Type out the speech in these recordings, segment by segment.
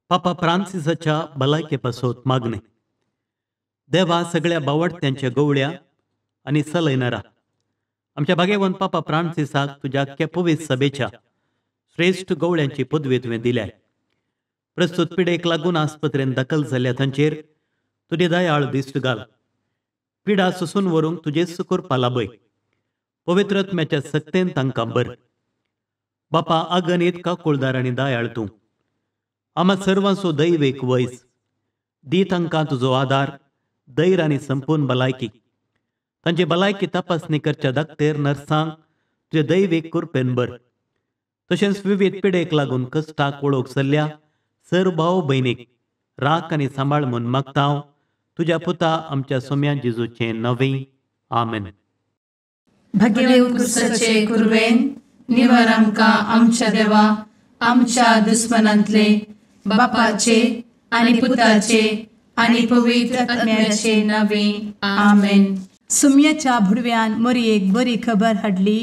पापा फ्रांसिसाच्या भलायके पासत मागणें. देवा सगळ्या बावडत्यांच्या गवळ्या आनी सलयनारा आमच्या भागेवन पापा फ्रांसिसाक तुज्या केपोवीस सभेच्या श्रेश्ठ गवळ्यांची पदवी तुवें दिल्या. प्रस्तुत पिडेक लागून आस्पत्रेन दाखल जाल्ल्या तांचेर तुजी दयाळ दिश्ट घाल. पिडा सोसून व्हरूंक तुजेच करपा लाभय. पवित्र आत्म्याच्या सक्तेन तांकां बर. बापा अगणीत काकुळदार आनी दयाळ तूं आमा सर्वांचो दैवेक वयस दी. तांकां तुजो आदार, धैर्य आनी संपूर्ण भलायकी. तांची भलायकी तपासणी करच्या दाक्तेर नर्सांक तुजे दैवीक कृपेन बर. तशेंच विविध पिडेक लागून कश्टाक वळख चल्ल्या सर भाव भयणीक राख आनी सांबाळ म्हूण मागता हांव तुज्या पुता आमच्या सोम्या जेजूचें नवें. आमेन. भगेवन क्रिस्ताचे कुर्वेन निवर आमकां आमच्या देवा आमच्या दुस्मनांतले बापाचे आनी पुताचे आनी पवित्र आत्म्याचे नवे. आमेन. सुम्याच्या भुडव्यान मोरयेक बरी खबर हाडली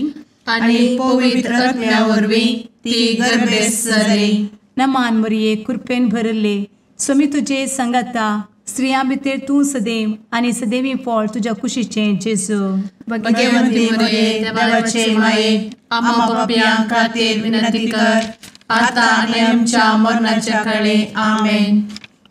आनी पवित्र आत्म्या वरवीं ती गर्भेस्त जाली. नमान मोरये, कृपेन भरले, स्वामी तुजे संगाता, स्त्रियां भितर तूं सदैव आनी सदैवी फळ तुज्या कुशीचें जेजू. भगवंती मोरये, देवाचे माये, आम्हा पाप्यां खातीर विनंती कर आता आनी आमच्या मरणाच्या काळे. आमेन.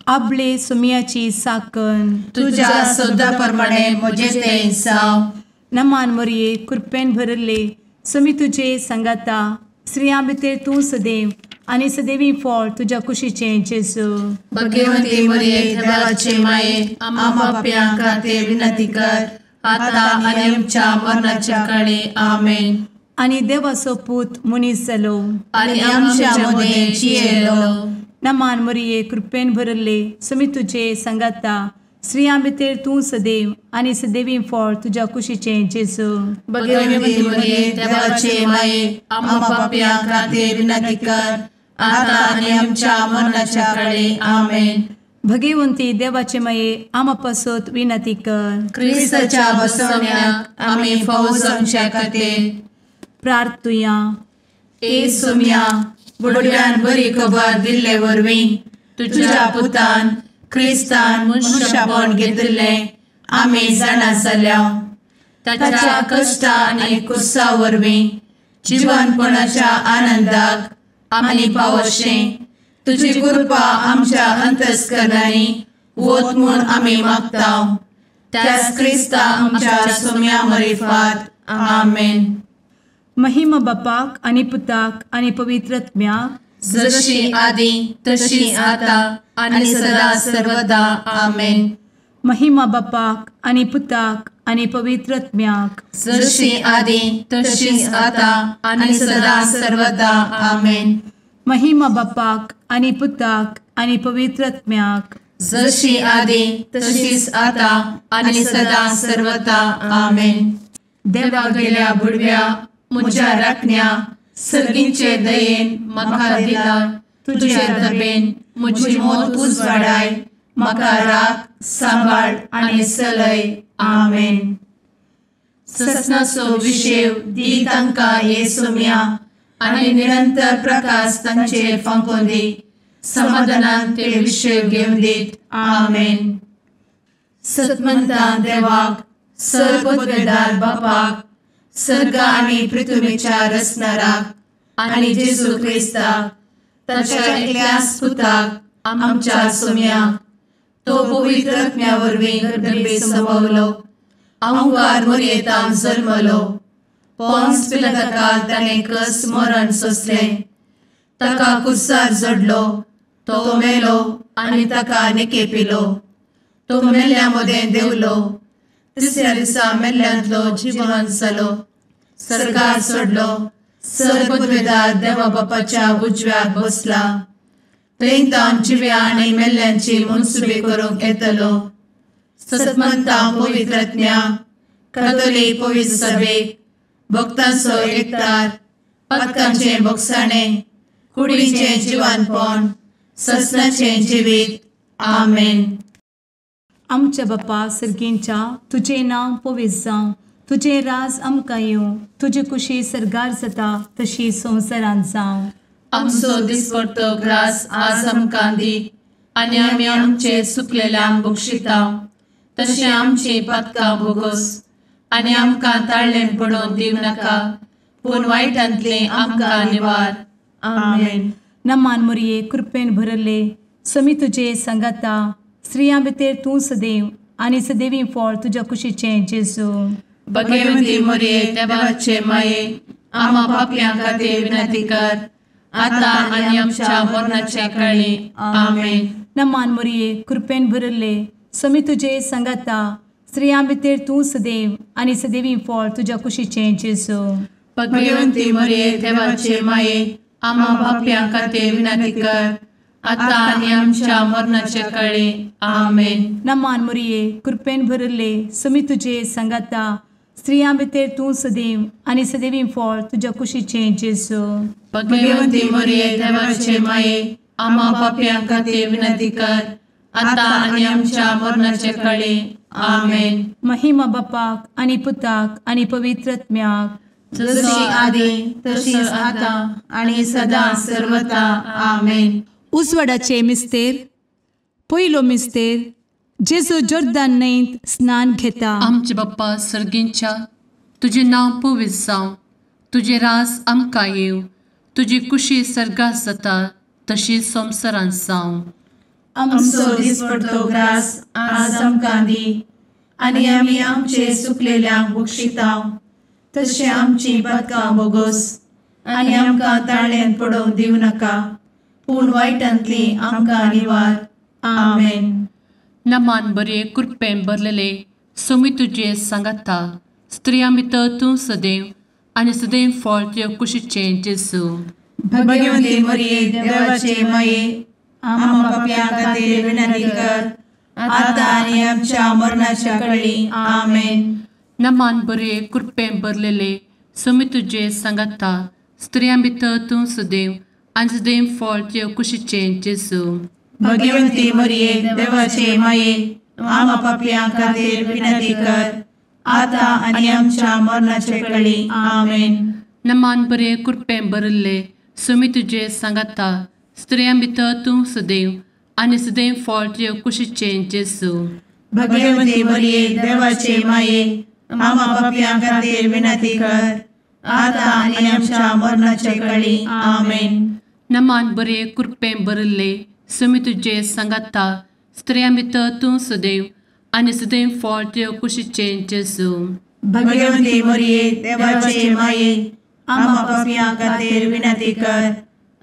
आपले सुम्याची साकन तुज्या सदा प्रमाणे म्हजें तें जावं. नमान मोरये, कृपेन भरले, स्वामी तुजे संगाता, स्त्रियां भितर तूं सदैव आनी सदैवी फळ तुज्या कुशीचें जेजू. भगवंती मोरये, देवाचे माये, आम्हा पाप्यां खातीर विनंती कर आता आनी आमच्या मरणाच्या काळे. आमेन. आनी देवाचो पूत मनीस जालो आनी आमच्या मदें जियेलो. नमान मोरये, कृपेन भरले, स्वामी तुजे संगाता, स्त्रियां भितर तूं सदैव आनी सदैवी फळ तुज्या कुशीचें जेजू. भगवंती मोरये, देवाचे माये, आम्हा पाप्यां खातीर विनंती कर आता आनी आमच्या मरणाच्या काळे. आमेन. भगवंती देवाचे माये, आम्हा पासत विनंती कर. क्रिस्ताच्या बसवण्याक आमी फावो जावच्या खातीर प्रार्थुया. ए सोम्या, बुडव्यान बरी खबर दिल्ले वरवीं तुज्या पुतान क्रिस्तान मनुष्यपण घेतिल्लें आमी जाणा जाल्या. ताच्या कश्टा आनी कुर्सा वरवीं जिवनपणाच्या आनंदाक आमी पावशें तुजी कृपा आमच्या अंतस्करणांनी वत म्हूण आमी मागता. त्याच क्रिस्ता आमच्या सोम्या मरिफात. आमेन. महिमा बापाक आनी पुताक आनी पवित्र आत्म्याक, जशी आदी तशी आता आनी सदा सर्वदा. आमेन. महिमा बापाक आनी पुताक आनी पवित्र आत्म्याक, जशी आदी तशी आता आनी सदा सर्वदा. आमेन. महिमा बापाक आनी पुताक आनी पवित्र आत्म्याक, जशी आदी तशीच आता आनी सदा सर्वदा. आमेन. देवा गेल्या बुडव्या म्हज्या राखण्या सर्गींचे दयेन म्हाका दिला तुजे दबेन म्हजी मोत उजवाडाय म्हाका राख सांबाळ आनी सलय. आमेन. ससनाचो विशेव दी तांकां हे सोम्या आनी निरंतर प्रकाश तांचेर फांकोवन दी. समाधानान ते विशेव घेवन दीत. आमेन. सतमंता देवाक, सर्वपदवेदार बापाक, सर्ग आनी पृथ्वीच्या रचणाराक आनी जेजू क्रिस्ताक ताच्या एकल्याच पुताक आमच्या सोम्याक, तो पवित्र आत्म्या वरवीं गर्भे संभवलो, अहंकार मोरयेतान जल्मलो, पोन्स पिलाताकाल ताणें कस मरण सोंसलें, ताका कुर्सार जडलो, तो मेलो आनी ताका निकेपिलो, तो मेल्ल्या मदें देंवलो, तिसऱ्या दिसा मेल्ल्यांतलो जिवन जालो, सर्गार सोडलो, सर्वपदवेदार देवा बापाच्या उजव्याक बसला, थंय तावन जिव्या आनी मेल्ल्यांची मनसुबी करूंक येतलो. सतमंता पवित्र आत्म्या, कातोलीक पवित्र सभेक, भक्तांचो एकतार, पातकांचें भोगसाणें, कुडीचें जिवानपण, ससनाचें जिवीत. आमेन. आमच्या बापा सर्गींच्या, तुजें नांव पवित्र जावं, तुजें राज आमकां येवं, तुजी कुशी सर्गार जाता तशी संवसारांत जावं. आमचो दिसपडतो ग्रास आज आमकां दी आनी आमी आमचे सुकलेल्यांक बक्षिता तशें आमची पातकां भोगोस आनी आमकां ताळ्ळें पडोवन दिवं नाका पूण वायटांतलें आमकां निवार. आमेन. नमान मोरये कृपेन भरले समी तुजे संगाता स्त्रियां भितर तूं सदैव आनी सदैवी फळ तुज्या कुशीचें जेजू. भगवती मोरये देवाचे माये आमा पापयां खातीर विनंती कर आतां आनी आमच्या मरणाच्या काळी. आमेन. नमान मोरये कृपेन भरले समी तुजे संगाता स्त्रियां भितर तूं सदैव आनी सदैवी फळ तुज्या कुशीचें जेजू. भगवती मोरये देवाचे माये आमा पापयां खातीर विनंती कर आतां आनी आमच्या मरणाच्या काळी. आमेन. नमान मोरये कृपेन भरले समी तुजे संगाता स्त्रियां भितर तूं सदैव आनी सदैवी फळ तुज्या कुशीचें जेजू. भगवती मोरये देवाचे माये आमा पापयां खातीर विनंती कर आतां आनी आमच्या मरणाच्या काळी. आमेन. महिमा बापाक आनी पुताक आनी पवित्र आत्म्याक जशी आदी तशीच आतां आनी सदां सर्वता. आमेन. उजवाडाचे मिस्तेर. पयलो मिस्तेर जेजू जोर्दान न्हंयत स्नान घेता. आमचे बाप्पा सर्गींच्या तुजें नांव पवित्र जावं, तुजें रास आमकां येवं, तुजी कुशी सर्गात जाता तशी संवसारांत जावं. आमचो दिसपडतो ग्रास आज आमकां दी आनी आमी आमचे सुकलेल्यांक बक्षिता तशें आमची पातकां भोगोस आनी आमकां ताळ्यांत पडोवन दिवं नाका पूण वायटांतली आमकां निवार. आमेन. नमान बरे कृपेन भरलेले सोमी तुजे सांगाता स्त्रियां भितर तूं सदैव आनी सदैव फळ तुज्या कुशीचें जेजू. भगवती मोरये देवाचे माये आमा पापयां खातीर विनंती कर आतां आनी आमच्या मरणाच्या काळी. आमेन. नमान बरे कृपेन भरलेले सोमी तुजे सांगाता स्त्रियां भितर तूं सदैव आनी सदैव फळ तुज्या कुशीचें जेजू. भगवती मोरये देवाचे माये आमा पापयां खातीर विनंती कर आतां आनी आमच्या मरणाच्या काळी. आमेन. नमान बरे कृपेन भरलेले सोमी तुजे सांगाता स्त्रियां भितर तूं सदैव आनी सदैव फळ तुज्या कुशीचें जेजू. भगवती मोरये देवाचे माये आमा पापयां खातीर विनंती कर आतां आनी आमच्या मरणाच्या काळी. आमेन. नमान बरे कृपेन भरलेले सोमी तुजे सांगाता स्त्रियां भितर तूं सदैव आनी सदैव फळ तुज्या कुशीचें जेजू. भगवती मोरये देवाचे माये आमा पापयां खातीर विनंती कर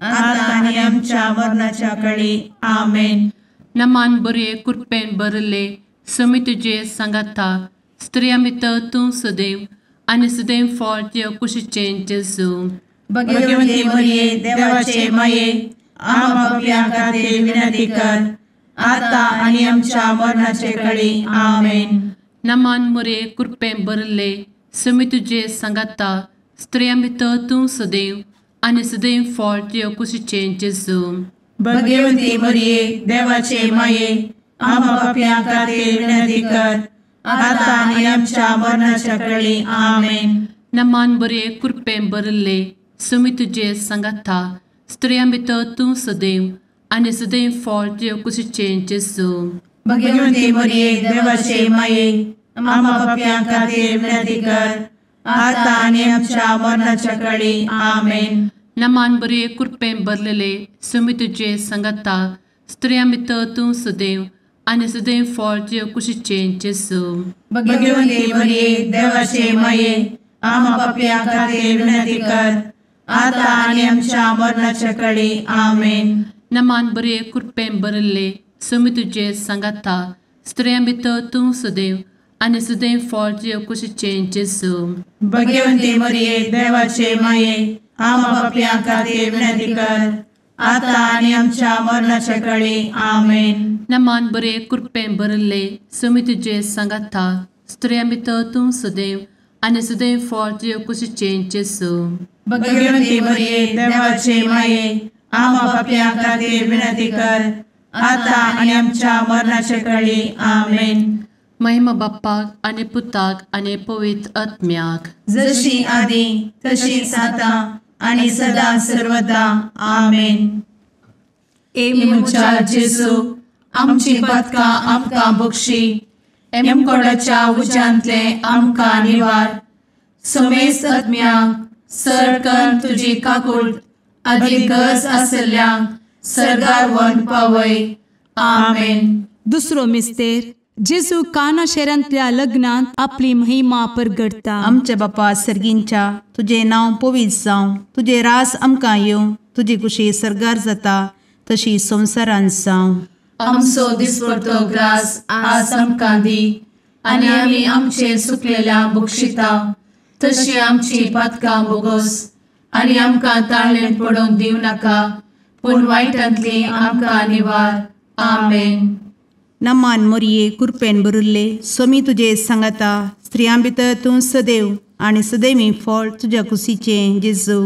आतां आनी आमच्या मरणाच्या काळी. आमेन. नमान बरे कृपेन भरलेले सोमी तुजे सांगाता स्त्रियां भितर तूं सदैव आनी सदैव फळ तुज्या कुशीचें जेजू. भगवती मोरये देवाचे माये आमा पापयां खातीर विनंती कर आतां आनी आमच्या मरणाच्या काळी. आमेन. नमान मोरये कृपेन भरलेले सोमी तुजे सांगाता स्त्रियां भितर तूं सदैव आनी सदैव फळ तुज्या कुशीचें जेजू. भगवती मोरये देवाचे माये आमा पापयां खातीर विनंती कर आतां आनी आमच्या मरणाच्या काळी. आमेन. नमान बरे कृपेन भरलेले सोमी तुजे सांगाता स्त्रियां भितर तूं सदैव आनी सदैव फळ तुज्या कुशीचें जेजू. भगवती मोरये देवाचे माये आमा पापयां खातीर विनंती कर आतां आनी आमच्या मरणाच्या काळी. आमेन. नमान बरे कृपेन भरलेले सोमी तुजे सांगाता स्त्रियां भितर तूं सदैव आनी सदैव फळ तुज्या कुशीचें जेजू. भगवती मोरये देवाचे माये आमा पापयां खातीर विनंती कर आतां आनी आमच्या मरणाच्या काळी. आमेन. नमान बरे कृपेन भरलेले सोमी तुजे सांगाता स्त्रियां भितर तूं सदैव आनी सदैव फळ तुज्या कुशीचें जेजू. भगवती मोरये देवाचे माये आमा पापयां खातीर विनंती कर आतां आनी आमच्या मरणाच्या काळी. आमेन. नमान बरे कृपेन भरलेले सोमी तुजे सांगाता स्त्रियां भितर तूं सदैव आनी सदैव फळ तुज्या कुशीचें जेजू. भगवती मोरये देवाचे माये आमा पापयां खातीर विनंती कर आतां आनी आमच्या मरणाच्या काळी. आमेन. महिमा बाप्पाक आनी पुताक आनी पवित्र आत्म्याक जशी आदी तशीच आतां आनी सदां सर्वदा. आमेन. ए म्हज्या जेजू, आमची पातकां आमकां बक्षी, एमकोडाच्या उज्यांतले आमकां निवार. समेस्त आत्म्यांक सरकन तुजी काकूट आदी गरज आसल्ल्यांक सर्गार व्हरून पावय. आमेन. दुसरो मिस्तेर, जेजू काना शहरांतल्या लग्नांत आपली महिमा परगटता. आमच्या बापा सर्गींच्या, तुजें नांव पवित्र जावं, तुजें रास आमकां येवं, तुजी कुशी सर्गार जाता तशी संवसारांत जावं. आमचो दिसपडतो ग्रास आज आमकां दी, आनी आमी आमचे सुकलेल्या बक्षिता तशी आमची पातकां बोगोस, आनी आमकां ताळणेंत पडोवंक दिवं नाका, पूण वायटांतली आमकां निवार. आमेन. नमान मोरये, कुरपेन भरिल्ले, सोमी तुजे सांगाता, स्त्रियां भितर तूं सदैव आनी सदैवी फळ तुज्या कुशीचें जेजू.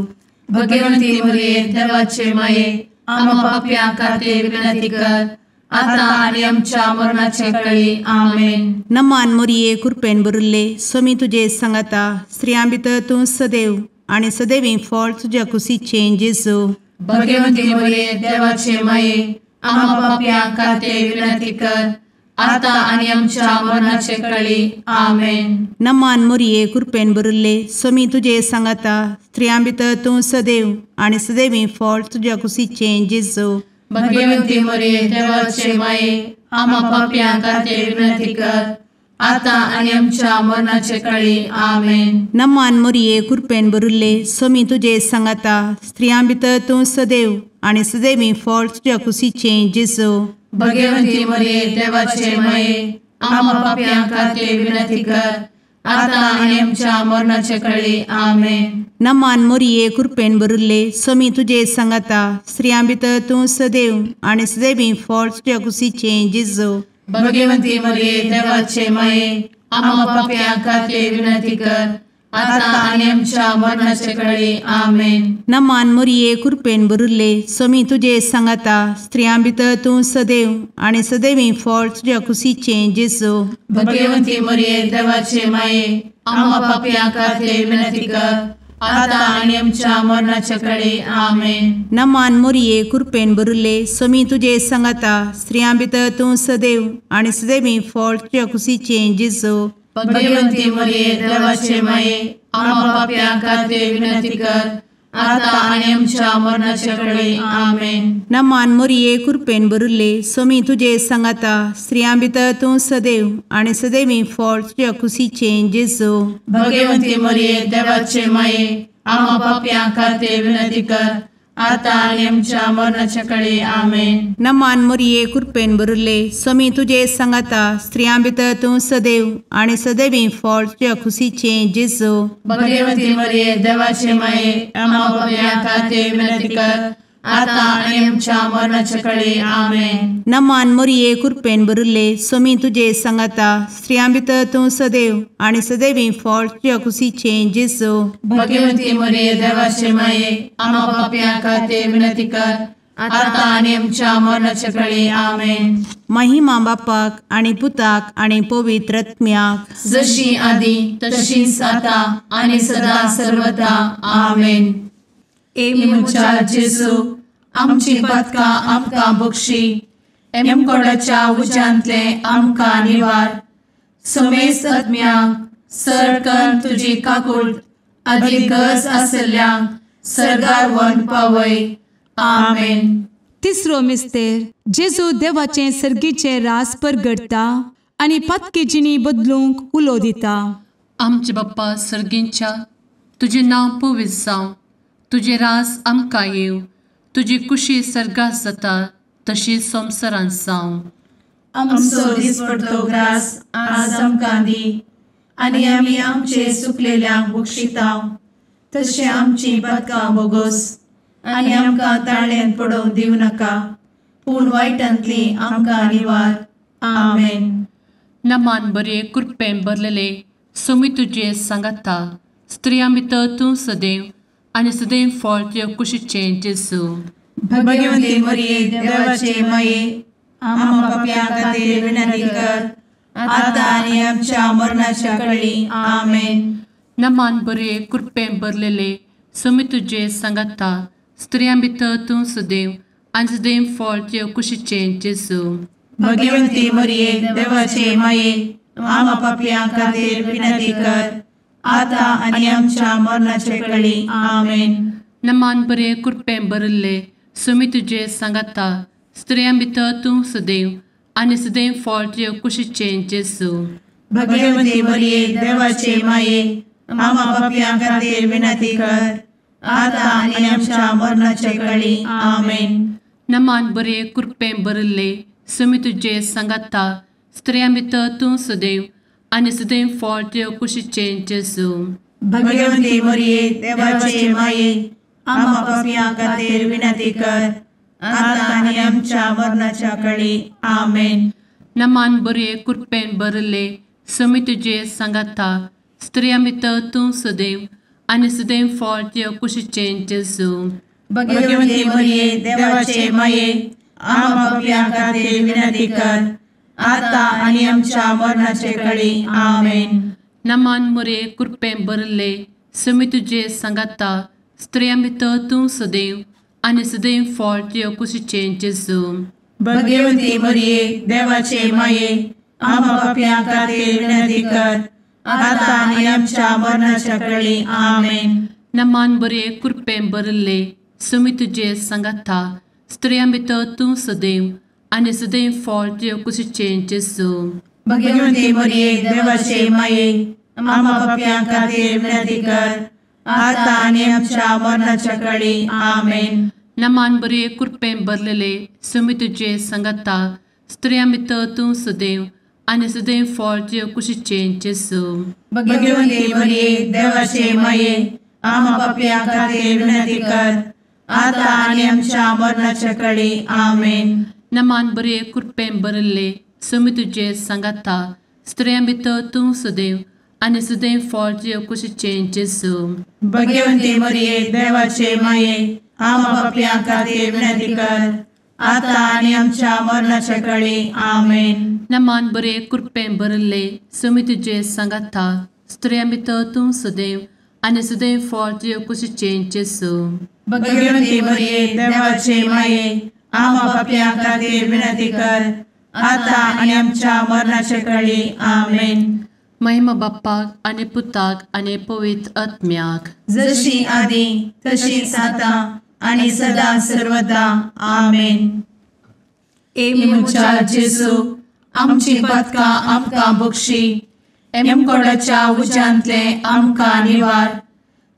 भगवंती मोरये, देवाचे माये, आमा पापयां खातीर विनंती कर, आतां आनी आमच्या मरणाचे कळी. आमेन. नमान मोरये, कुरपेन भरिल्ले, सोमी तुजे सांगाता, स्त्रियां भितर तूं सदैव आनी सदैवी फळ तुज्या कुशीचें जेजू. भगवंती मोरये, देवाचे माये, आमा पापयां खातीर विनंती कर, आतां आनी आमच्या मरणाचे कळी. आमेन. नमान मोरये, कुरपेन भरिल्ले, सोमी तुजे सांगाता, स्त्रियां भितर तूं सदैव आनी सदैवी फळ तुज्या कुशीचें जेजू. भगवंती मोरये, देवाचे माये, आमा पापयां खातीर विनंती कर, आतां आनी आमच्या मरणाचे कळी. आमेन. नमान मोरये, कुरपेन भरिल्ले, सोमी तुजे सांगाता, स्त्रियां भितर तूं सदैव आनी सदैवी फळ तुज्या कुशीचें जेजू. भगवंती मोरये, देवाचे माये, आमा पापयां खातीर विनंती कर, आतां आनी आमच्या मरणाचे कळी. आमेन. नमान मोरये, कुरपेन भरिल्ले, सोमी तुजे सांगाता, स्त्रियां भितर तूं सदैव आनी सदैवी फळ तुज्या कुशीचें जेजू. भगवंती मोरये, देवाचे माये, आमा पापयां खातीर विनंती कर, आतां आनी आमच्या मरणाचे कळी. आमेन. नमान मोरये, कुरपेन भरिल्ले, सोमी तुजे सांगाता, स्त्रियां भितर तूं सदैव आनी सदैवी फळ तुज्या कुशीचें जेजू. भगवंती मोरये, देवाचे माये, आमा पापयां खातीर विनंती कर, आतां आनी आमच्या मरणाचे कळी. आमेन. नमान मोरये, कुरपेन भरिल्ले, सोमी तुजे सांगाता, स्त्रियां भितर तूं सदैव आनी सदैवी फळ तुज्या कुशीचें जेजू. भगवंती मोरये, देवाचे माये, आमा पापयां खातीर विनंती कर, आतां आनी आमच्या मरणाचे कळी. आमेन. नमान मोरये, कुरपेन भरिल्ले, सोमी तुजे सांगाता, स्त्रियां भितर तूं सदैव आनी सदैवी फळ तुज्या कुशीचें जेजू. भगवंती मोरये, देवाचे माये, आमा पापयां खातीर विनंती कर, आतां आनी आमच्या मरणाचे कळी. आमेन. नमान मोरये, कुरपेन भरिल्ले, सोमी तुजे सांगाता, स्त्रियां भितर तूं सदैव आनी सदैवी फळ तुज्या कुशीचें जेजू. भगवंती मोरये, देवाचे माये, आमा पापयां खातीर विनंती कर, आतां आनी आमच्या मरणाचे कळी. आमेन. नमान मोरये, कुरपेन भरिल्ले, सोमी तुजे सांगाता, स्त्रियां भितर तूं सदैव आनी सदैवी फळ तुज्या कुशीचें जेजू. भगवंती मोरये, देवाचे माये, आमा पापयां खातीर विनंती कर, आतां आनी आमच्या मरणाचे कळी. आमेन. महिमा बापाक आनी पुताक आनी पवित्र आत्म्याक, जशी आदी तशीच आतां आनी सदां सर्वदा. आमेन. ए म्हज्या जेजू, आमची पातकां आमकां बक्षी, एमकोडाच्या उज्यांतले आमकां निवार. समेस्त आत्म्यांक सरकन तुजी काकूट आदी गरज आसल्ल्यांक सर्गार व्हरून पावय. आमेन. तिसरो मिस्तेर, जेजू देवाचें सर्गीचें रास परगटता आनी पातकी जिणी बदलूंक उलो दिता. आमचे बाप्पा सर्गींच्या, तुजें नांव पवित्र जावं, तुजें रास आमकां येवं, तुजी कुशी सर्गात जाता तशी संवसारांत जावं. आमचो दिसपडतो ग्रास आज आमकां दी, आनी आमी आमचे सुकलेल्यांक बक्षिता तशें आमची पातकां बोगोस, आनी आमकां ताळ्यांत पडोवंक दिवं नाका, पूण वायटांतली आमकां निवार. आमेन. नमान बरे कृपेन भरलेले, सोमी तुजे सांगाता, स्त्रियां भितर तूं सदैव आनी सदैव फळ तुज्या कुशीचें जेजू. भगवंती मरिये, देवाचे माये, आमा पापयां खातीर विनंती कर, आतां आनी आमच्या मरणाच्या कळी. आमेन. नमान बरे कृपेन भरलेले, सोमी तुजे सांगाता, स्त्रियां भितर तूं सुदैव आनी सुदैव फळ तुजे कुशीचें जेजू. भगवंती मरिये देवाचे माये, आमा पापयां खातीर विनंती कर, आतां आनी आमच्या मरणाचे कळी. आमेन. नमान बरे कृपेन भरिल्ले, सोमी तुजे सांगाता, स्त्रियां भितर तूं सुदैव आनी सुदैव फळ तुजे कुशीचें जेजू. भगवंती मरिये देवाचे माये, आमा पापयां खातीर विनंती कर, आतां आनी आमच्या मरणाचे कळी. आमेन. नमान बरे कृपेन भरिल्ले, सोमी तुजे सांगाता, स्त्रियां भितर तूं सुदैव आनी सुदैव फळ तुजे कुशीचें जेजू. भगवंती मरिये देवाचे माये, आमा पापयां खातीर विनंती कर, आतां आनी आमच्या मरणाच्या कळी. आमेन. नमान बरे कृपेन भरिल्ले, सोमी तुजे सांगाता, स्त्रियां भितर तूं सुदैव आनी सुदैव फळ तुजे कुशीचें जेजू. भगवंती मरिये देवाचे माये, आमा पापयां खातीर विनंती कर, आतां आनी आमच्या मरणाचे कळी. आमेन. नमान मरिये कृपेन भरिल्ले, सोमी तुजे सांगाता, स्त्रियां भितर तूं सुदैव आनी सुदैव फळ तुजे कुशीचें जेजू. भगवंती मरिये देवाचे माये, आमा पापयां खातीर विनंती कर, आतां आनी आमच्या मरणाच्या कळी. आमेन. नमान बरे कृपेन भरिल्ले, सोमी तुजे सांगाता, स्त्रियां भितर तूं सदैव आनी सदैव फळ तुजे कुशीचें जेजू. भगवंती मरिये देवाचे माये, आमा पापयां खातीर विनंती कर, आतां आनी आमच्या मरणाच्या कळी. आमेन. नमान बरे कृपेन भरलेले, सोमी तुजे सांगाता, स्त्रियां भितर तूं सदैव आनी सदैव फळ तुजे कुशीचें जेजू. भगवंती मरिये देवाचे माये, आमा पापयां खातीर विनंती कर, आतां आनी आमच्या मरणाच्या कळी. आमेन. नमान बरे कृपेन भरिल्ले, सोमी तुजे सांगाता, स्त्रियां भितर तूं सदैव आनी सदैव फळ तुजे कुशीचें जेजू. भगवंती मरिये देवाचे माये, आमा पापयां खातीर विनंती कर, आतां आनी आमच्या मरणाच्या कळी. आमेन. नमान बरे कृपेन भरिल्ले, सोमी तुजे सांगाता, स्त्रियां भितर तूं सदैव आनी सदैव फळ तुजे कुशीचें जेजू. भगवंती मरिये देवाचे माये, आमा पापयां खातीर विनंती कर, आतां आनी आमच्या मरणाच्या कळी. आमेन. महिमा बाप्पाक आनी पुताक आनी पवित्र आत्म्याक, जशी आदी तशीच आतां आनी सदा सर्वदा. आमेन. ए म्हज्या जेजू, आमची पातकां आमकां बक्षी, एमकोडाच्या उज्यांतले आमकां निवार,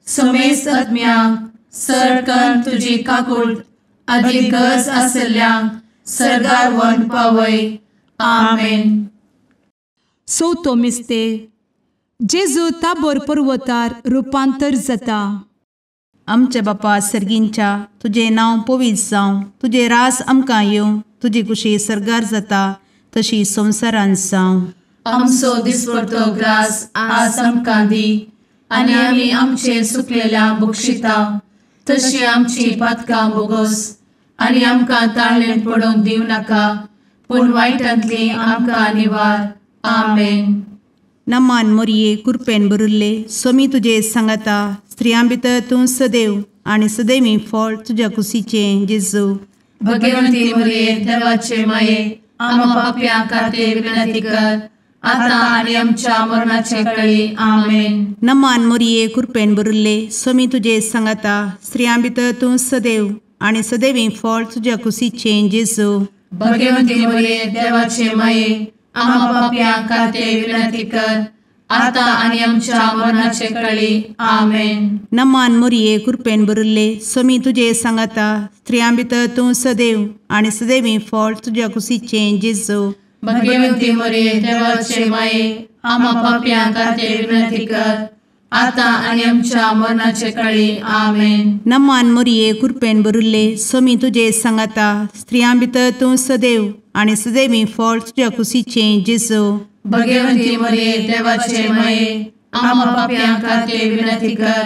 समेस्त आत्म्यांक सरकन तुजी काकूट आदी गरज आशिल्ल्यांक सर्गार व्हरून पावय. आमेन. चवथो मिस्तेर, जेजू ताबोर पर्वतार रुपांतर जाता. आमच्या बापा सर्गींच्या, तुजें नांव पवित्र जावं, तुजें रास आमकां येवं, तुजी कुशी सर्गार जाता तशी संवसारांत जावं. आमचो दिसपडतो ग्रास आज आमकां दी, आनी आमी आमचे सुकलेल्या बक्षिता तशी आमची पातकां बोगोस, आनी आमकां ताळणेंत पडोवंक दिवं नाका, पूण वायटांतली आमकां निवार. आमेन. नमान मोरये कृपेन भरिल्ले, सोमी तुजे सांगाता, स्त्रियां भितर तूं सदैव आनी सदैवी फळ तुज्या कुशीचें जेजू. भगवंती मोरये देवाचे माये, आमा पापयां खातीर विनंती कर, आतां आनी आमच्या मरणाचे कळी. आमेन. नमान मोरये कृपेन भरिल्ले, सोमी तुजे सांगाता, स्त्रियां भितर तूं सदैव आनी सदैवी फळ तुज्या कुशीचें जेजू. भगवंती मोरये देवाचे माये, आमा पापयां खातीर विनंती कर, आतां आनी आमच्या मरणाचे कळी. आमेन. नमान मोरये कृपेन भरिल्ले, सोमी तुजे सांगाता, स्त्रियां भितर तूं सदैव आनी सदैवी फळ तुज्या कुशीचें जेजू. भगवंती मोरये देवाचे माये, आमा पापयां खातीर विनंती कर, आतां आनी आमच्या मरणाचे कळी. आमेन. नमान मोरये कृपेन भरिल्ले, सोमी तुजे सांगाता, स्त्रियां भितर तूं सदैव आनी सदैवी फळ तुज्या कुशीचें जेजू. भगवंती मोरये देवाचे माये, आमा पापयां खातीर विनंती कर,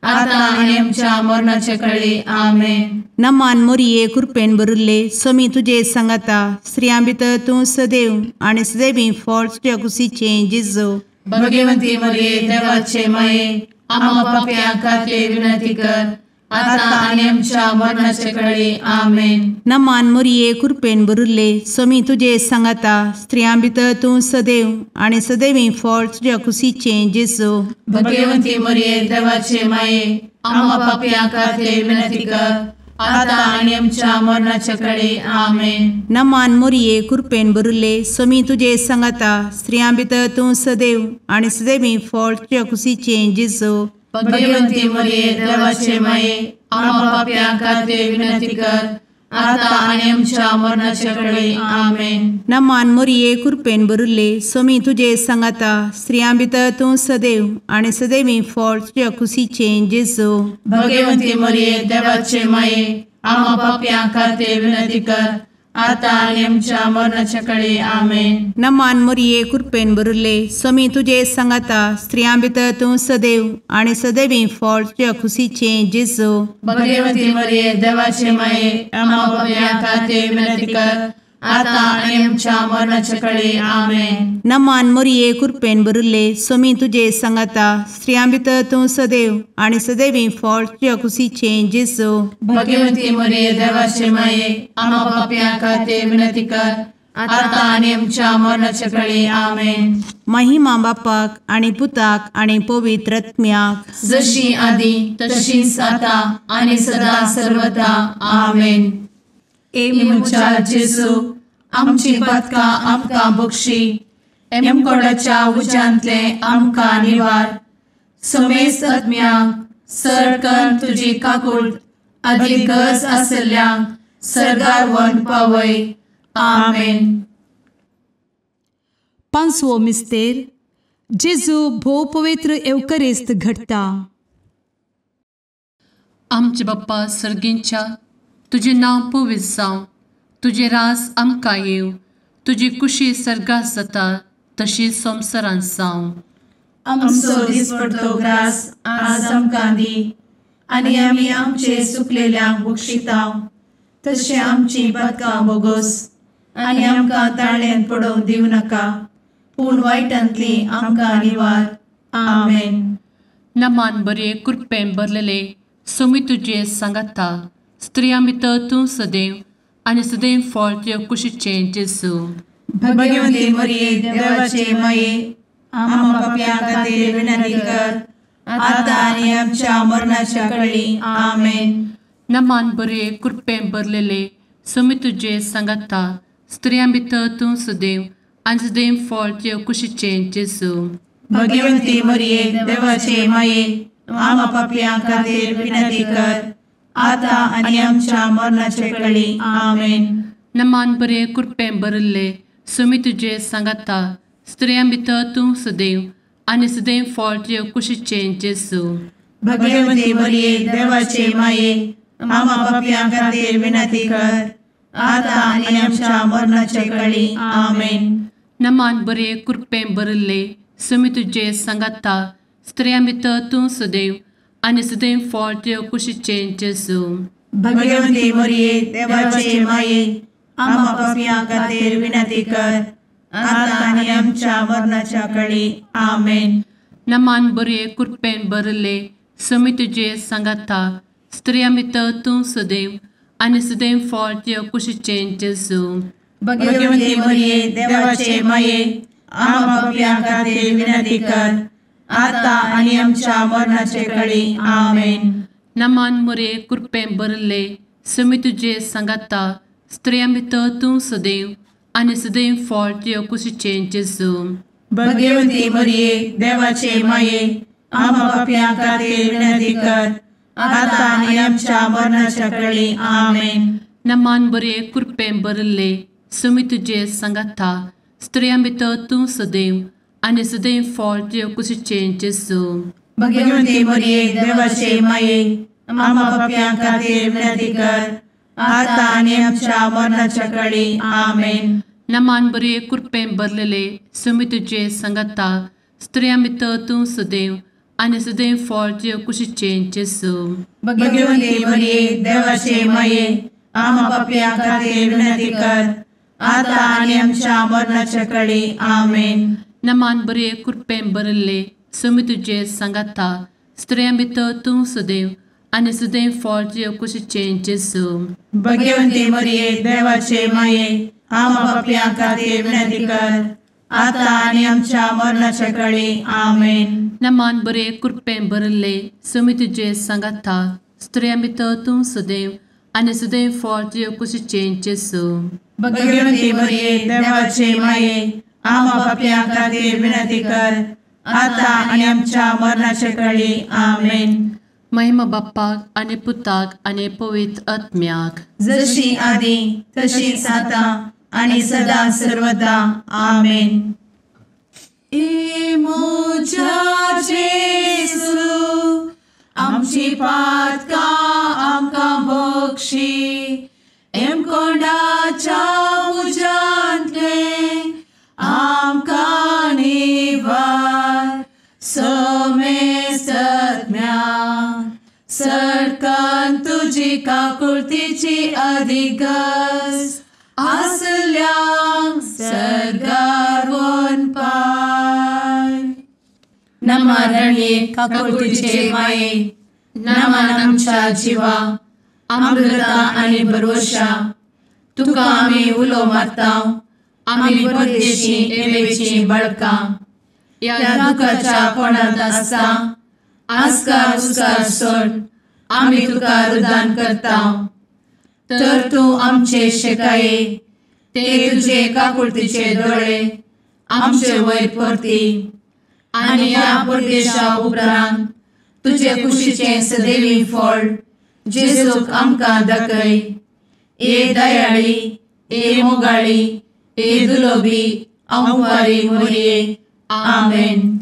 आतां आनी आमच्या मरणाचे कळी. आमेन. नमान मोरये कृपेन भरिल्ले, सोमी तुजे सांगाता, स्त्रियां भितर तूं सदैव आनी सदैवी फळ तुज्या कुशीचें जेजू. भगवंती मोरये देवाचे माये, आमा पापयां खातीर विनंती कर आतां आनी आमच्या मरणाचे कळे. आमेन. नमान मोरये कृपेन भरिल्ले स्वामी तुजे सांगाता, स्त्रियां भितर तूं सदैव आनी सदैवी फळ तुज्या कुशीचें जेजू. भगवंती मोरये देवाचे माये आमा पापयां खातीर विनंती कर आतां आनी आमच्या मरणाचे कळे. आमेन. नमान मोरये कृपेन भरिल्ले स्वामी तुजे सांगाता, स्त्रियां भितर तूं सदैव आनी सदैवी फळ तुज्या कुशीचें जेजू. भगवंती मोरये देवाचे माये आमा पापयां खातीर विनंती कर आतां आनी आमच्या मरणाचे कळे. आमेन. नमान मोरये कृपेन भरिल्ले स्वामी तुजे सांगाता, स्त्रियां भितर तूं सदैव आनी सदैवी फळ तुज्या कुशीचें जेजू. भगवंती मोरये देवाचे माये आमा पापयां खातीर विनंती कर आतां आनी आमच्या मरणाचे कळे. आमेन. नमान मोरये कृपेन भरिल्ले स्वामी तुजे सांगाता, स्त्रियां भितर तूं सदैव आनी सदैवी फळ तुज्या कुशीचें जेजू. भगवंती मोरये देवाचे माये आमा पापयां खातीर विनंती कर आतां आनी आमच्या मरणाचे कळे. आमेन. नमान मोरये कृपेन भरिल्ले स्वामी तुजे सांगाता, स्त्रियां भितर तूं सदैव आनी सदैवी फळ तुज्या कुशीचें जेजू. भगवंती मोरये देवाचे माये आमा पापयां खातीर विनंती कर आतां आनी आमच्या मरणाचे कळे. आमेन. महिमा बापाक आनी पुताक आनी पवित्र आत्म्याक, जशी आदी तशीच आतां आनी सदा सर्वदा. आमेन. ए म्हज्या जेजू आमची पातकां आमकां बक्षी, एमकोडाच्या उज्यांतले आमकां निवार, समेस्त आत्म्यांक सरकन तुजी काकूट आदी गरज आशिल्ल्यांक सर्गार व्हरून पावय. आमेन. पांचवो मिस्तेर जेजू भोव पवित्र एवकरिस्त घडटा. आमचे बाप्पा सर्गींच्या, तुजें नांव पवित्र जावं, तुजें राज आमकां येवं, तुजी कुशी सर्गात जाता तशी संवसारांत जावं. आमचो दिसपडतो ग्रास आज आमकां दी आनी आमी आमचे चुकलेल्यांक बक्षितांव तशें आमची पातकां बोगोस आनी आमकां ताळ्यांत पडोवंक दिवं नाका, पूण वायटांतली आमकां निवार. आमेन. नमान बरे कृपेन भरलेले स्वामी तुजे सांगाता, स्त्रियां भितर तूं सदैव आनी सदैव फळ तुज्या कुशीचें जेजू. भगवंती मोरये देवाचे माये आमा पापयां खातीर विनंती कर आतां आनी आमच्या मरणाच्या कळी. आमेन. नमान बरे कृपेन भरलेले स्वामी तुजे सांगाता, स्त्रियां भितर तूं सदैव आनी सदैव फळ तुज्या कुशीचें जेजू. भगवंती मोरये देवाचे माये आमा पापयां खातीर विनंती कर आतां आनी आमच्या मरणाचे कळी. आमेन. नमान बरे कृपेन भरिल्ले स्वामी तुजे सांगाता, स्त्रियां भितर तूं सदैव आनी सदैव फळ तुज्या कुशीचें जेजू. भगवंती मोरये देवाचे माये आमा पापयां खातीर विनंती कर आतां आनी आमच्या मरणाचे कळी. आमेन. नमान बरे कृपेन भरिल्ले स्वामी तुजे सांगाता, स्त्रियां भितर तूं सदैव आनी सदैव फळ तुज्या कुशीचें जेजू. भगवंती मोरये देवाचे माये आमा पापयां खातीर विनंती कर आतां आनी आमच्या मरणाच्या कळी. आमेन. नमान बरे कृपेन भरिल्ले स्वामी तुजे सांगाता, स्त्रियां भितर तूं सदैव आनी सदैव फळ तुज्या कुशीचें जेजू. भगवंती मोरये देवाचे माये आमा पापयां खातीर विनंती कर आतां आनी आमच्या मरणाचे कळी. आमेन. नमान मोरये कृपेन भरिल्ले स्वामी तुजे सांगाता, स्त्रियां भितर तूं सदैव आनी सदैव फळ तुज्या कुशीचें जेजू. भगवंती मोरये देवाचे माये आमा पापयां खातीर विनंती कर आतां आनी आमच्या मरणाच्या कळी. आमेन. नमान बरे कृपेन भरिल्ले स्वामी तुजे सांगाता, स्त्रियां भितर तूं सदैव आनी सदैव फळ तुज्या कुशीचें जेजू. भगवंती मोरये देवाचे माये आमा पापयां खातीर विनंती कर आतां आनी आमच्या मरणाच्या कळी. आमेन. नमान बरे कृपेन भरलेले स्वामी तुजे सांगाता, स्त्रियां भितर तूं सदैव आनी सदैव फळ तुज्या कुशीचें जेजू. भगवंती मोरये देवाचे माये आमा पापयां खातीर विनंती कर आतां आनी आमच्या मरणाच्या कळी. आमेन. नमान बरे कृपेन भरिल्ले स्वामी तुजे सांगाता, स्त्रियां भितर तूं सदैव आनी सदैव फळ तुजे कुशीचें जेजू. भगवंती मरिये देवाचे माये, आमा पापयां खातीर विनंती कर, आतां आनी आमच्या मरणाच्या कळी. आमेन. नमान बरे कृपेन भरिल्ले, स्वामी तुजे सांगाता, स्त्रियां भितर तूं सदैव आनी सदैव फळ तुजे कुशीचें जेजू. भगवंती मरिये देवाचे माये, आमा पापयां खातीर विनंती कर, आतां आनी आमच्या मरणाच्या कळी. आमेन. महिमा बाप्पाक आनी पुताक आनी पवित्र आत्म्याक, जशी आदी तशीच आतां आनी सदा सर्वदा. आमेन. ए म्हज्या जेजू, आमची पातकां आमकां बक्षी, एमकोंडाच्या उज्यांतले आमकां निवार, समेस्तज्ञा सरकान तुजी काकुळतीची अधिगस आसल्यांक सर्गार वनपाय. नमरणये काकुळतीचे माये, नमन आमच्या जिवा, अमृता आनी भरवशा, तुका आमी उलो मारता, आमी परदेशी एवेची बळकां, ह्या दुखाच्या कोणांत आसता आस्कार उस्कार सोड आमी तुका रुदान करता, तर तूं आमचे शेकाये ते तुजे काकुळतीचे दोळे आमचे वयर परती, आनी ह्या परदेशा उपरांत तुजे कुशीचें सदैवी फळ जेजूक आमकां दाखय. ए दयाळी, ए मोगाळी, ए दुलोबी अंवारी मोरये. आमेन.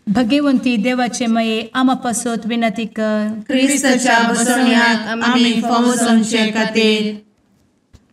भगवंती देवाचे माये, आमा पासत विनंती कर. क्रिस्ताच्या बसवण्याक आमी फावो जावचे खातीर.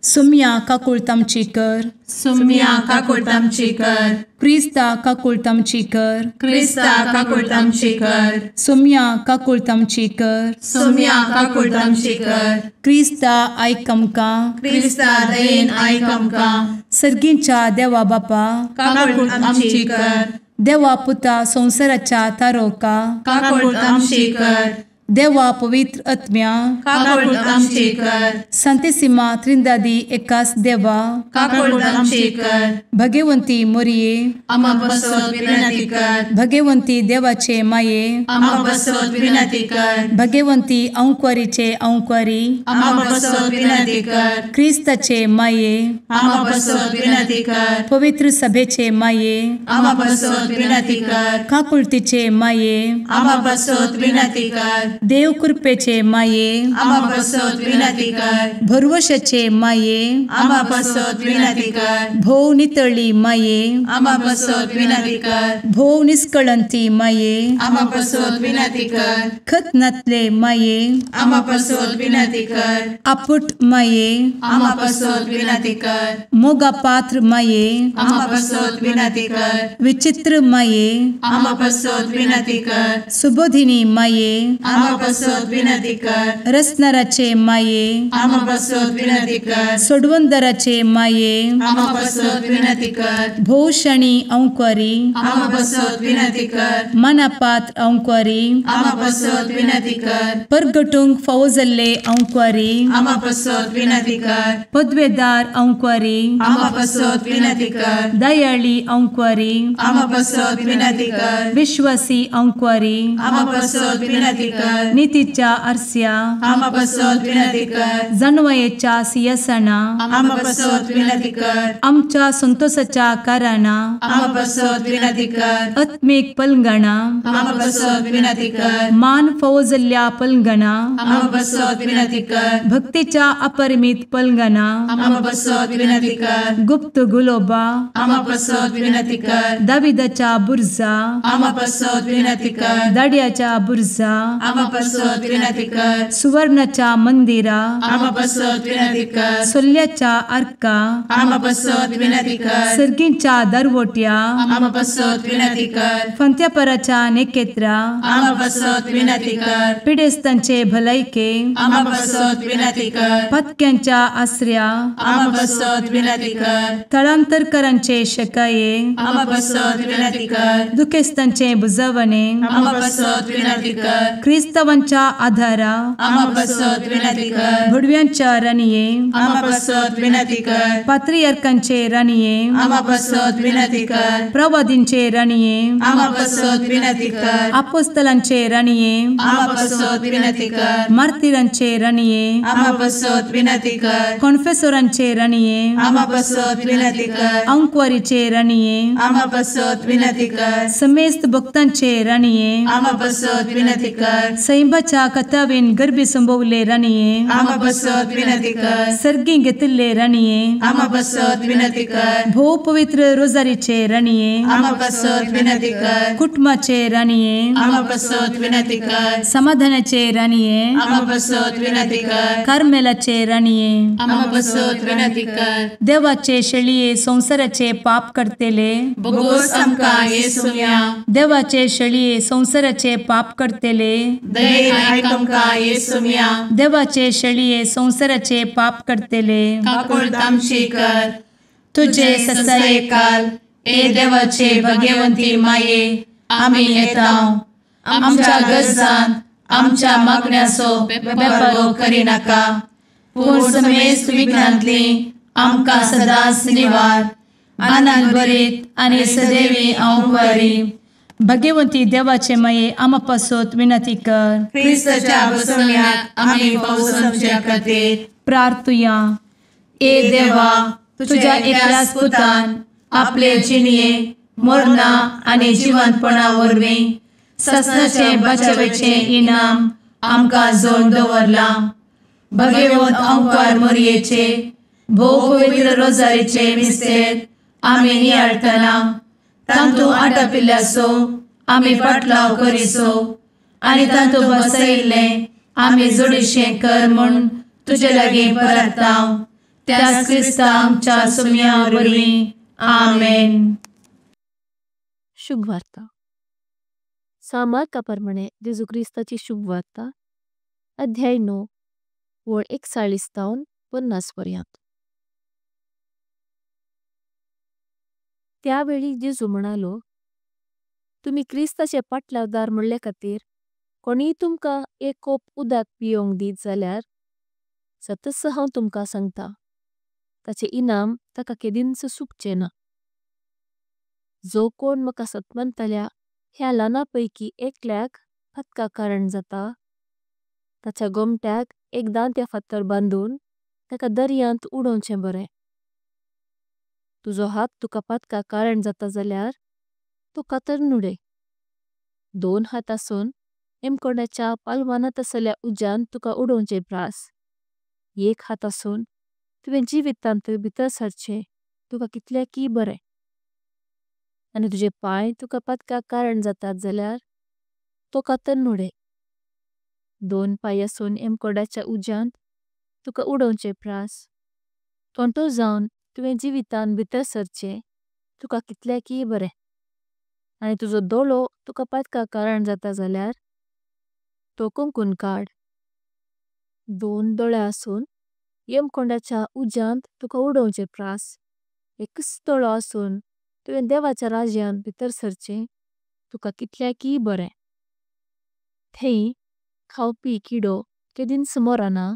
सुम्या काकुळट आमची कर. सुम्या काकुळट आमची कर. क्रिस्ता काकुळट आमची कर. क्रिस्ता काकुळट आमची कर. सुम्या काकुळट आमची कर. सुम्या काकुळट आमची कर. क्रिस्ता आयक आमकां. क्रिस्ता दयेन आयक आमकां. सर्गींच्या देवा बापा, काकुळट आमची कर. देवा पुता संवसाराच्या तारोका, काकुळट आमची कर. देवा पवित्र आत्म्या, काकुळट आमची कर. संतेसिमा त्रिंदादी एकास देवा, काकुळट आमची कर. भगवंती मोरये, आमा पासत विनंती कर. भगवंती देवाचे माये, आमा पासत विनंती कर. भगवंती अंकुरीचे अंकुरी, आमा पासत विनंती कर. क्रिस्ताचे माये, आमा पासत विनंती कर. पवित्र सभेचे माये, आमा पासत विनंती कर. काकुळतीचे माये, आमा पासत विनंती कर. देव कृपेचे माये, आमा पासत विनंती कर. भरवशाचे माये, आमा पासत विनंती कर. भोव नितळी माये, आमा पासत विनंती कर. भोव निष्कळंती माये, आमा पासत विनंती कर. खतनातले माये, आमा पासत विनंती कर. आपुट माये, आमा पासत विनंती कर. मोगा पात्र माये, आमा पासत विनंती कर. विचित्र माये, आमा पासत विनंती कर. सुबोधिनी माये, आमा पासत विनंती कर. रसनाराचे माये, आमा पासत विनंती कर. सोडवंदराचे माये, आमा पासत विनंती कर. भोवशणी अंकुरी, आमा पासत विनंती कर. मनापात्र अंकुरी, आमा पासत विनंती कर. परगटूंक फावो जाल्ले अंकुरी, आमा पासत विनंती कर. पदवेदार अंकुरी, आमा पासत विनंती कर. दयाळी अंकुरी, आमा पासत विनंती कर. विश्वासी अंकुरी, आमा पासत विनंती कर. नितीच्या आरस्या, आमा पासत विनंती कर. जानवयेच्या सिंहासना, आमा पासत विनंती कर. आमच्या संतोषाच्या कारणा, आमा पासत विनंती कर. आत्मीक पलंगणा, आमा पासत विनंती कर. मान फावो जाल्ल्या पलंगणा, आमा पासत विनंती कर. भक्तीच्या अपरिमित पलंगणा, आमा पासत विनंती कर. गुप्त गुलोबा, आमा पासत विनंती कर. दाविदाच्या बुर्जा, आमा पासत विनंती कर. दाड्याच्या बुर्जा, आमा पासत विनंती कर। सुवर्णाच्या मंदिरा आमा पासत विनंती कर। सोल्याच्या आर्का आमा पासत विनंती कर। सर्गींच्या दरवोट्या आमा पासत विनंती कर। फंत्यापराच्या नेकेत्रा आमा पासत विनंती कर। पिडेस्तांचे भलायके आमा पासत विनंती कर। पत्क्यांच्या आसऱ्या आमा पासत विनंती कर। थळांतरकरांचे शकाये आमा पासत विनंती कर। दुखेस्तांचे बुजवणे आमा पासत विनंती कर। क्रिस्तावांच्या आधारा आमा पासत विनंती कर। भुडव्यांच्या राणये आमा पासत विनंती कर। पात्रियार्कांचे राणये आमा पासत विनंती कर। प्रवादींचे राणये आमा पासत विनंती कर। अपोस्तलांचे राणये आमा पासत विनंती कर। मार्तीरांचे राणये आमा पासत विनंती कर। कॉन्फेसोरांचे राणये आमा पासत विनंती कर। अंकवारीचे राणये आमा पासत विनंती कर। समेस्त भक्तांचे राणये आमा पासत विनंती कर। सैंबाच्या कथावेन गर्भी संभवले राणये आमा पासत विनंती कर। सर्गी घेतिल्ले राणये आमा पासत विनंती कर। भोव पवित्र रोजारीचे राणये आमा पासत विनंती कर। कुटुंबाचे राणये आमा पासत विनंती कर। समाधानाचे राणये आमा पासत विनंती कर। कार्मेलाचे राणये आमा पासत विनंती कर। देवाचे शेळये संसाराचे पाप करतेले बोगोस आमकां येसुम्या। देवाचे शेळये संसाराचे पाप करतेले दयेन आयक आमकां येसुम्या। देवाचे शेळये संसाराचे पाप करतेले काकूळत आमची कर। तुझे ससायेकाल ए देवाचे भगवंती माये आमी येता आमच्या गरजांत आमच्या मागण्याचो बेपारो करिनाका, पूण समेस्त विघ्नांतली आमकां सदांच निवार। आनंद भरीत आनी सदैवी अंकुरी भगवंती देवाचे माये आमा पासत विनंती कर। क्रिस्ताच्या बसवण्यात आमी पावस आमच्या खातीर प्रार्थुया। ए देवा, तुझ्या एकल्याच पुतान आपले जिणये मरणा आनी जिवंतपणा वरवीं ससनाचे बचावेचे इनाम आमकां जोड दवरलां। भगवंत अंकार मोरयेचे भोव पवित्र रोजारीचे मिस्तेर आमी नियाळटना तांतू आटापिल्ल्याचो आमी फाटलाव करिसो आनी तांतू बसयिल्लें आमी जोडीशें कर म्हूण तुजे लागीं परता त्याच क्रिस्ता आमच्या सुम्या वरवीं। आमेन। शुभवार्ता। सामार्का प्रमाणे जेजू क्रिस्ताची शुभवार्ता अध्याय 9 वळ 41 तावन 50 पर्यंत। त्यावेळी जेजू म्हणालो, तुमी क्रिस्ताचे पाटलावदार म्हणले खातीर कोणीय तुमकां एक कोप उदक पियोंक दीत जाल्यार सतस हांव तुमकां सांगता, ताचें इनाम ताका केदींच सुटचें ना। जो कोण म्हाका सतमनतल्या ह्या ल्हाना पैकी एकल्याक फातका कारण जाता, ताच्या गोमट्याक एक दांत्या फातर बांदून ताका दर्यांत उडोवचें बरें। तुजो हात तुका पातका कारण जाता जाल्यार तो कातरून उडय। दोन हात आसून एमकोंडाच्या पालवानांत आसल्या उज्यान तुका उडोवचें प्रास एक हात आसून तुवें जिवितांत भितर सरचें तुका कितल्याकय बरें। आनी तुजे पांय तुका पातका कारण जातात जाल्यार तो कातरून उडय। दोन पांय आसून एमकोंडाच्या उज्यांत तुका उडोवचें प्रास तोंटो जावन तुवें जिवितांत भितर सरचें तुका कितल्याकय बरें। आनी तुजो दोळो तुका पातका कारण जाता जाल्यार तो कोंकून काड। दोन दोळे आसून यमकोंडाच्या उज्यांत तुका उडोवचें प्रास एकच दोळो आसून तुवें देवाच्या राज्यांत भितर सरचें तुका कितल्याकय बरें। थंय खावपी किडो केदींच मरना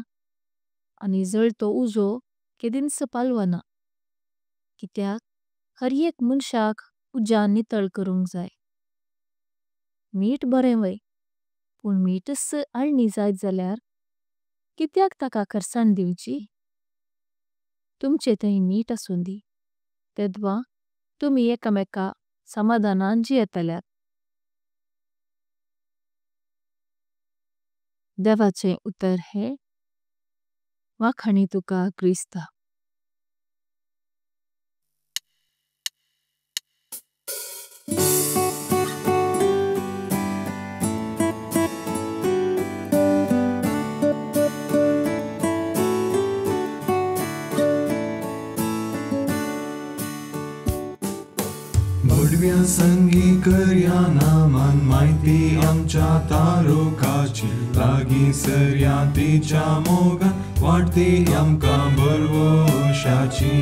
आनी जळतो उजो केदींच पालवना, कित्याक हर एक मनशाक उज्यान नितळ करूंक जाय। मीठ बरें वय, पूण मीठच आळणी जायत जाल्यार कित्याक ताका खरसाण दिवची। तुमचे थंय मीठ आसूं दी, तेद्वा तुमी एकामेका समाधानान जियेतल्यात। देवाचें उतर हें वाखाणी तुका क्रिस्ता। संगी करया नामान म्हायती आमच्या तारुकाची लागीं सरया तिच्या मोगान वाडटी आमकां भरवशाची.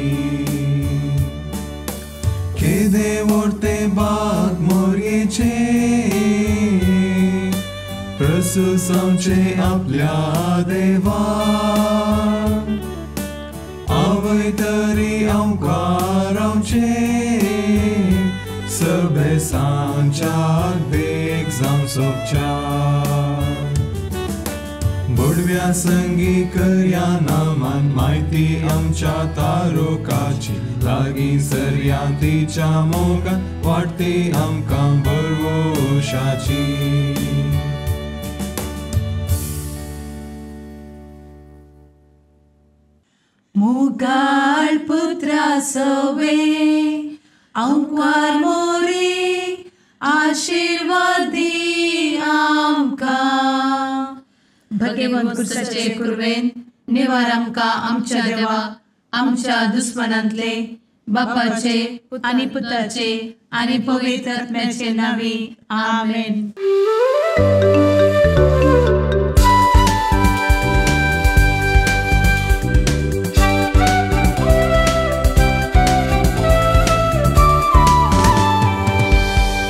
केदें व्हडतें बाग मोरयेचें प्रसुसांवचें आपल्या देवा आवय तरी आमकां रावचें सभेसांच्या देख जावं सोबच्या. बोडव्या संगी करया नामान म्हायती आमच्या तारुकाची लागीं सरया तिच्या मोगान वाडटी आमकां भरवशाची. मुगाळ पुत्रा सवे आंकवार मोरे आशीर्वाद दी आमकां. भगेवंत कुर्साचे कुरवेन निवार आमकां आमच्या देवा आमच्या दुस्मनांतले बापाचे आनी पुताचे आनी पवित्र आत्म्याचे नांवी आमेन.